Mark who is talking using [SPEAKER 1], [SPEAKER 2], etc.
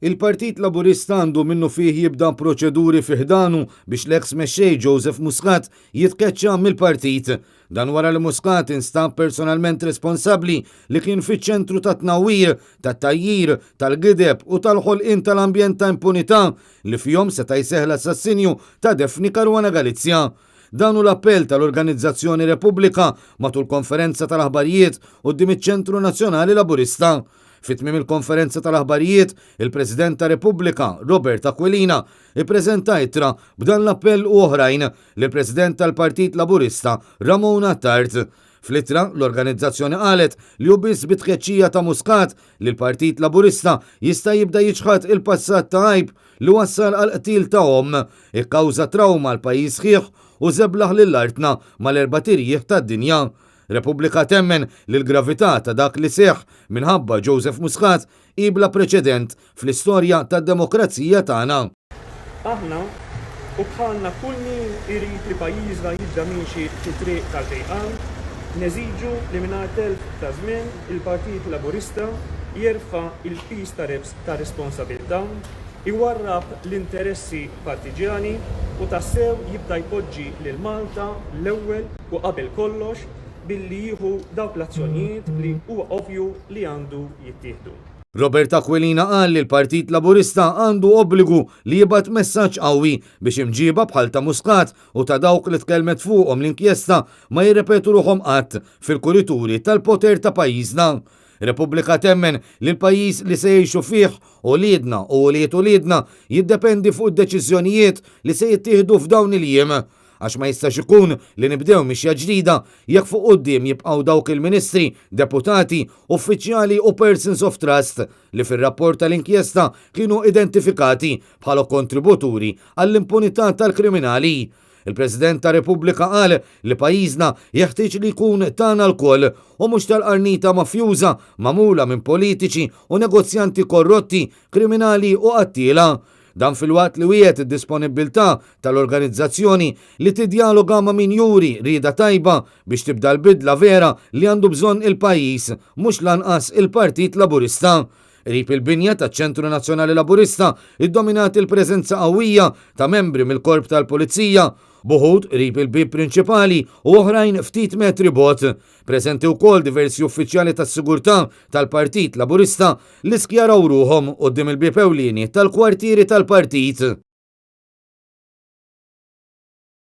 [SPEAKER 1] Il-Partit Laburista għandu minnufih jibda proċeduri fi ħdanu biex l-eks mexxej Joseph Muscat jitkeċċa mill-partit. Dan wara li Muscat instab personalment responsabbli li kien fiċ-ċentru tat-tnawwir, tat-tgħajjir, tal-gideb u tal-ħolqien tal-ambjent ta' impunità li fihom seta' jseħħ l-assassinju ta' Daphne Caruana Galizia. Dan hu l-appell tal-organizzazzjoni Repubblika matul konferenza tal-aħbarijiet quddiem iċ-Ċentru Nazzjonali Laburista. Fi tmiem il-konferenza tal-aħbarijiet, il-President ta' Repubblika, Robert Aquilina, ippreżenta ittra b'dan l-appell u oħrajn lill-President tal-Partit Laburista, Ramon Attard. Fl-ittra, l-organizzazzjoni qalet li hu biss bit-tkeċċija ta' Muscat li l-Partit Laburista jista' jibda jiċħad il-passat ta' għajb li wassal għall-qtil ta' omm, ikkawża trawma għal pajjiż sħiħ u żeblaħ lil artna mal-erbat irjieħ tad-dinja. Repubblika temmen li l-gravità ta' dak li seħħ minħabba Joseph Muscat hi bla preċedent fl-istorja tad-demokrazija tagħna.
[SPEAKER 2] Aħna, u bħalna kull min irid li pajjiżna jibda miexi fit-triq tal-fejqan, neżiġu li mingħajr telf ta' żmien il-Partit Laburista jerfa' l-piż ta' responsabilità, iwarrab l-interessi partiġjani u tassew jibda jpoġġi lil Malta l-ewwel u qabel kollox billi jieħu dawk l-azzjonijiet li huwa ovvju li għandu jittieħdu.
[SPEAKER 1] Robert Aquilina qal li l-Partit Laburista għandu obbligu li jibgħat messaġġ qawwi biex imġiba bħal ta' Muscat u ta' dawk li tkellmet fuqhom l-inkjesta ma jirrepetu ruħhom qatt fil-kurituri tal-poter ta' pajjiżna. Repubblika temmen li l-pajjiż li se jgħixu fih uliedna u ulied uliedna jiddependi fuq id-deċiżjonijiet li se jittieħdu f'dawn il-jiem. Għax ma jistax ikun li nibdew mixja ġdida jekk fuq quddiem jibqgħu dawk il-ministri, deputati, uffiċjali u persons of trust li fir-rapport tal-inkjesta kienu identifikati bħala kontributuri għall-impunità tal-kriminali. Il-President ta' Repubblika qal li pajjiżna jeħtieġ li jkun tagħna lkoll u mhux tal-qarnita mafjuża magħmula minn politiċi u negozjanti korrotti, kriminali u qattiela. Dan filwaqt li wiegħed id-disponibbiltà tal-organizzazzjoni li tiddjaloga ma' min juri rieda tajba biex tibda l-bidla vera li għandu bżonn il-pajjiż, mhux l-anqas il-Partit Laburista. Qrib il-binja taċ-Ċentru Nazzjonali Laburista ddominat il-preżenza qawwija ta' membri mill-Korp tal-Pulizija, b'uħud qrib il-bieb prinċipali u oħrajn ftit metri bogħod. Preżenti wkoll diversi uffiċjali tas-sigurtà tal-Partit Laburista li skjaraw ruħhom quddiem il-bieb ewlieni tal-kwartieri tal-partit.